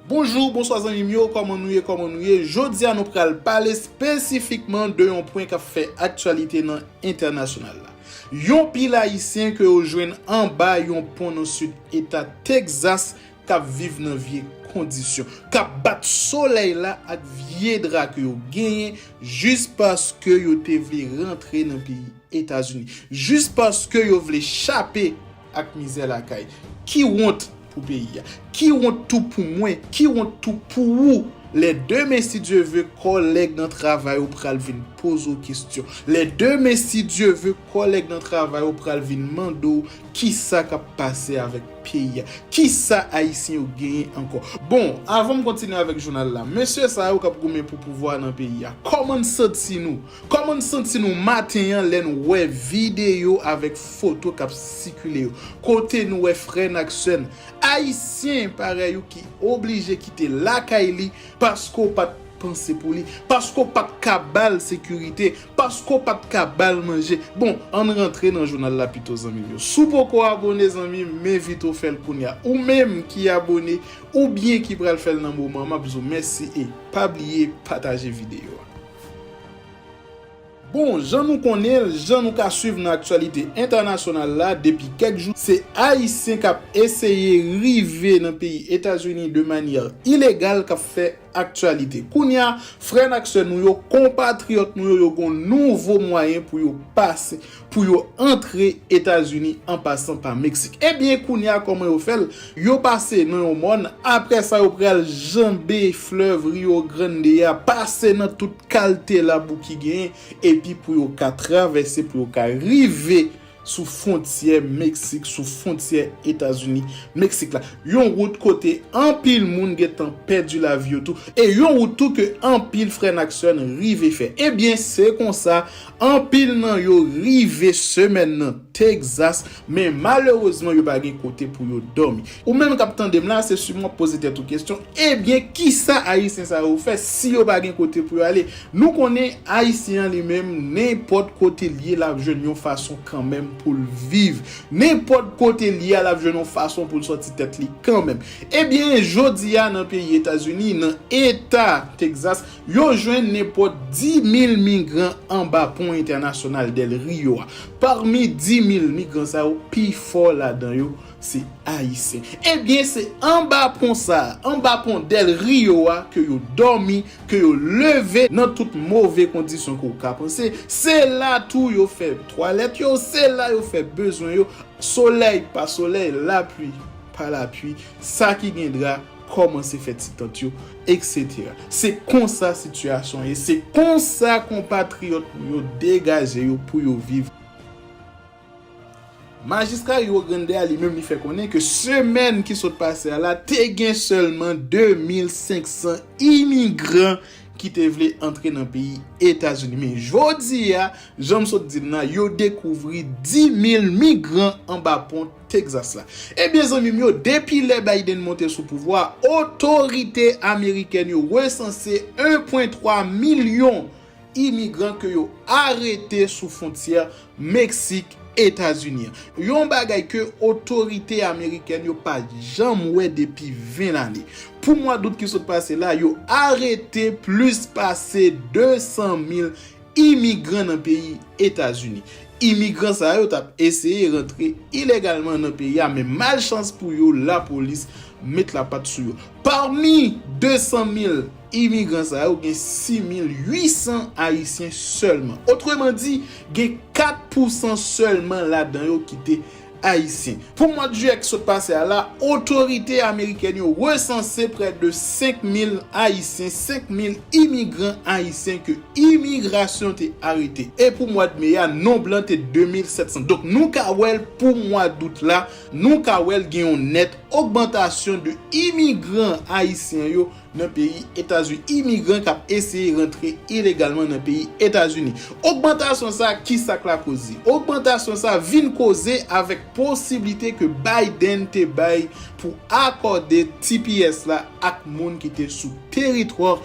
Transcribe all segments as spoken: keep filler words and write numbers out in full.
Bonjou, bonswa zanmi m yo, kòman nou ye, kòman nou ye? Jodi a nou pral pale espesifikman de yon pwen k ap fè aktyalite nan entènasyonal la. Yon pil Ayisyen ke yo jwenn anba yon pon nan sid eta Texas k ap viv nan vye kondisyon, k ap bat solèy la ak vye dra ke yo genyen jis paske yo te vle rantre nan peyi Etazini, jis paske yo vle chape ak mizè lakay. Ki wont pou peyi a. Ki wont tou pou mwen, ki wont tou pou ou. Lè demen, si Dye ve, kòlèg nan travay ou pral vin poze w kesyon. Lè demen, si Dye ve, kòlèg nan travay ou pral vin mande w kisa k ap pase avèk peyi a. Kisa Ayisyen yo genyen ankò? Bon, avan m kontinye avèk jounal la, mesye sa yo k ap goumen pou pouvwa nan peyi a, kòman n santi nou? Kòman n santi nou maten an lè n wè videyo avèk foto k ap sikile yo? Kote n wè frè n ak sè n, Ayisyen parèy ou ki oblije kite lakay li paske w pa t panse pou li, paske w pa t ka ba l sekirite, paske w pa t ka ba l manje. Bon, ann rantre nan jounal la pito, zanmi m yo. Si w poko abone, zanmi m, m envite w fè l kounye a. Ou menm ki abone, oubyen ki pral fè l nan moman, m ap di w mèsi e pa bliye pataje videyo a. Bon, jan nou konnen l, jan nou ka swiv nan aktyalite entènasyonal la depi kèk jou, se Ayisyen k ap eseye rive nan peyi Etazini de manyè ilegal k ap fè aktyalite. Kounye a, frè n ak sè nou yo, konpatriyòt nou yo, yo gon nouvo mwayen pou yo pase, pou yo antre Etazini an pasan pa Meksik. Ebyen, kounye a, kòman yo fè l? Yo pase nan yon mòn, apre sa, yo pral janbe flèv Rio Grande a, pase nan tout kalte labou ki genyen, epi pou yo ka travèse, pou yo ka rive sou fwontyè Meksik, sou fwontyè Etazini, Meksik la. Yon wout kote anpil moun gentan pèdi lavi yo tou, e yon wout tou ke anpil frè n ak sè n rive fè. Ebyen, se konsa, anpil nan yo rive semèn nan Texas, men malerezman, yo pa gen kote pou yo dòmi. Ou menm k ap tande m la, se siman w ap poze tèt ou kesyon, ebyen, kisa Ayisyen sa yo fè si yo pa gen kote pou yo ale? Nou konnen Ayisyen an li menm, nenpòt kote l ye, l ap jwenn yon fason kanmenm pou l viv. Nenpòt kote l ye a, l ap jwenn yon fason pou l sòti tèt li kanmenm. Ebyen, jodi a nan peyi Etazini, nan eta Texas, yo jwenn nenpòt dis mil migran anba pon entènasyonal Del Rio a. Pami dis mil migran sa yo, pifò ladan yo se Ayisyen. Ebyen, se anba pon sa a, anba pon Del Rio a, ke yo dòmi, ke yo leve nan tout move kondisyon ke w ka panse. Se la tou yo fè twalèt yo, se la yo fè bezwen yo, solèy pa solèy, lapli pa lapli, sa ki gen dra kòmanse fè ti tant yo, etsetera. Se konsa sitiyasyon an ye, se konsa konpatriyòt nou yo degaje yo pou yo viv. Majistra Rio Grande a li menm li fè konnen ke semèn ki sot pase a la, te gen sèlman de mil senk san imigran ki te vle antre nan peyi Etazini. Men jodi a, jan m sot di n nan, yo dekouvri dis mil migran anba pon Texas la. Ebyen, zanmi m yo, depi lè Biden monte sou pouvwa, otorite amerikèn yo resanse en pwen twa milyon imigran ke yo arete sou fwontyè Meksik, Etazini an. Yon bagay ke otorite amerikèn yo pa janm wè depi ven lane. Pou mwa dout ki sot pase la, yo arete plis pase de san mil imigran nan peyi Etazini. Imigran sa yo t ap eseye rantre ilegalman nan peyi a, men malchans pou yo, lapolis met lapat sou yo. Pami de san mil imigran sa yo, gen sis mil uit san Ayisyen sèlman. Otreman di, gen kat pousan sèlman ladan yo ki te Ayisyen. Pou mwa jiyè ki sot pase a la, otorite amerikèn yo resanse prè de senk mil Ayisyen, senk mil imigran ayisyen ke imigrasyon te arete. E pou mwa me a, nonb lan te de mil sèt san. Donk, nou ka wè l pou mwa dout la, nou ka wè l gen yon nèt ogmantasyon de imigran ayisyen yo nan peyi Etazini, imigran k ap eseye rantre ilegalman nan peyi Etazini. Ogmantasyon sa, ki sa k lakoz li? Ogmantasyon sa vin koze avèk posiblite ke Biden te bay pou akòde T P S la ak moun ki te sou teritwa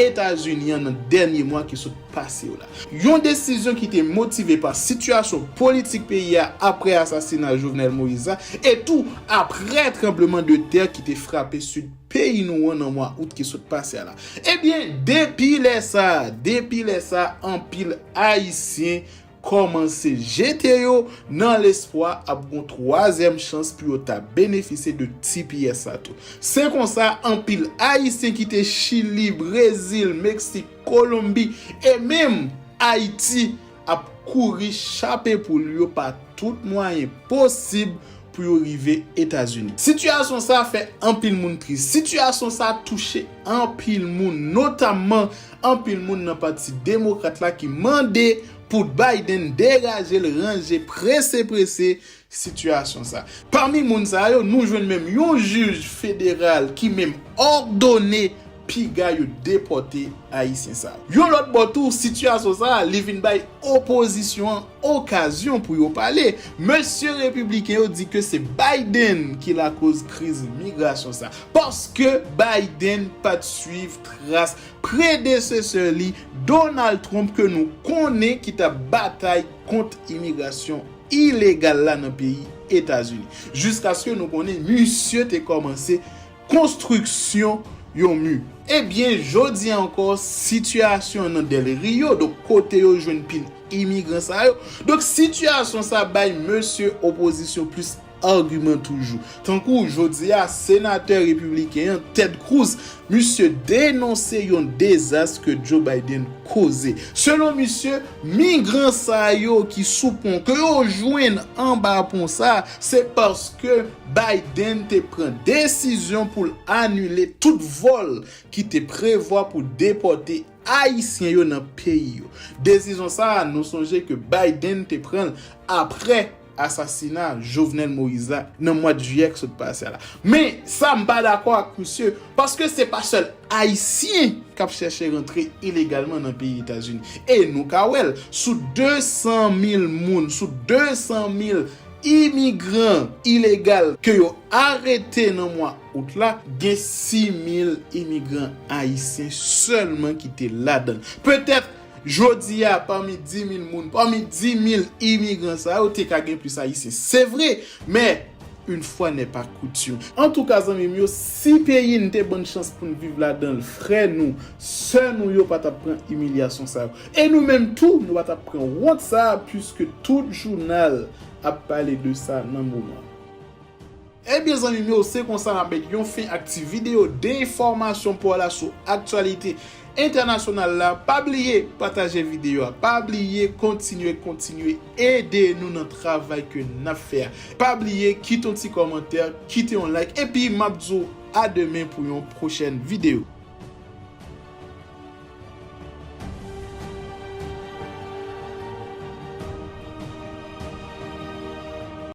Etazini an nan dènye mwa ki sot pase yo la. Yon desizyon ki te motive pa sitiyasyon politik peyi a apre asasina Jovenel Moïse la, e tou apre tranbleman de tè ki te frape sid peyi nou an nan mwa out ki sot pase a la. Ebyen, depi lè sa, depi lè sa, anpil Ayisyen kòmanse jete yo nan lespwa ap gon twazyèm chans pou yo ta benefisye de T P S sa tou. Se konsa, anpil Ayisyen ki te Chili, Brezil, Meksik, Kolonbi e menm Ayiti ap kouri chape poul yo pa tout mwayen posib pou yo rive Etazini. Sitiyasyon sa fè anpil moun tris. Sitiyasyon sa touche anpil moun, notamman anpil moun nan Pati Demokrat la ki mande pou Biden degaje l, ranje prese prese sitiyasyon sa. Pami moun sa yo, nou jwenn menm yon jij federal ki menm òdone piga yo depòte Ayisyen sa yo. Yon lòt bò tou, sitiyasyon sa, li vin bay opozisyon an okazyon pou yo pale. Mesye repibliken yo di ke se Biden ki lakoz kriz migrasyon sa, paske Biden pa t swiv tras predesesè li, Donald Trump, ke nou konnen ki t ap batay kont imigrasyon ilegal la nan peyi Etazini. Jiskaske nou konnen misye te kòmanse konstriksyon yon mi. Ebyen, jodi a ankò, sitiyasyon nan Del Rio, donk kote yo jwenn pil imigran sa yo. Donk, sitiyasyon sa bay mesye opozisyon plis agiman toujou. Tankou jodi a, senatè repibliken an, Ted Cruz, misye denonse yon dezas ke Joe Biden koze. Selon misye, migran sa yo ki sou pon, ke yo jwenn anba pon sa, se paske Biden te pran desizyon pou l anile tout vòl ki te prevwa pou depòte Ayisyen yo nan peyi yo. Desizyon sa a, nou sonje ke Biden te pran l apre asasina Jovenel Moïse la nan mwa jiyè k sot pase a la. Men, sa m pa dakò ak misye, paske se pa sèl Ayisyen k ap chèche rantre ilegalman nan peyi Etazini. E nou ka wè l, sou de san mil moun, sou de san mil imigran ilegal ke yo arete nan mwa out la, gen sis mil imigran ayisyen sèlman ki te ladan l. Petèt, jodi a, pami dis mil moun, pami dis mil imigran sa yo, te ka gen plis ayisyen. Se vre, men, une fois n'est pas coutume. Antouka, zanmi m yo, si peyi n te ban n chans pou n viv ladan l, frè nou, sè nou yo pa t ap pran imilyasyon sa yo. E nou menm tou, nou pa t ap pran wont sa a, puiske tout jounal ap pale de sa nan moman. Ebyen, zanmi m yo, se konsa n ap met yon fen ak ti videyo de enfòmasyon pa w la sou aktyalite entènasyonal la. Pa bliye pataje videyo a. Pa bliye kontinye, kontinye ede nou nan travay ke n ap fè a. Pa bliye kite yon ti kòmantè, kite yon like. Epi, m ap di w a demen pou yon pwochèn videyo.